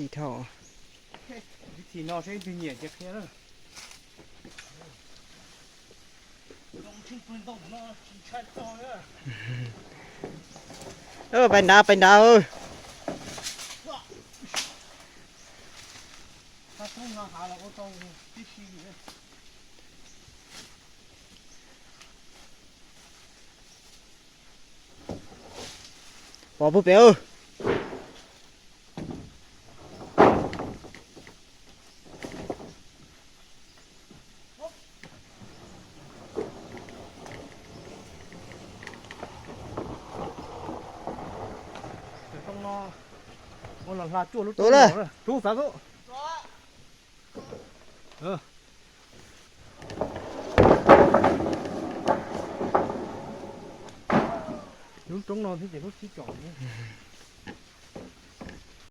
Ib thauj. Ib thim no saib ib tug nyiam ces qhia na. Pais nrad, pais nrad. Pov puag pem. Tus no ua los hla cuaj lub roob no. Tub xav tub. Lub roob no thiab ces lub tsib caum.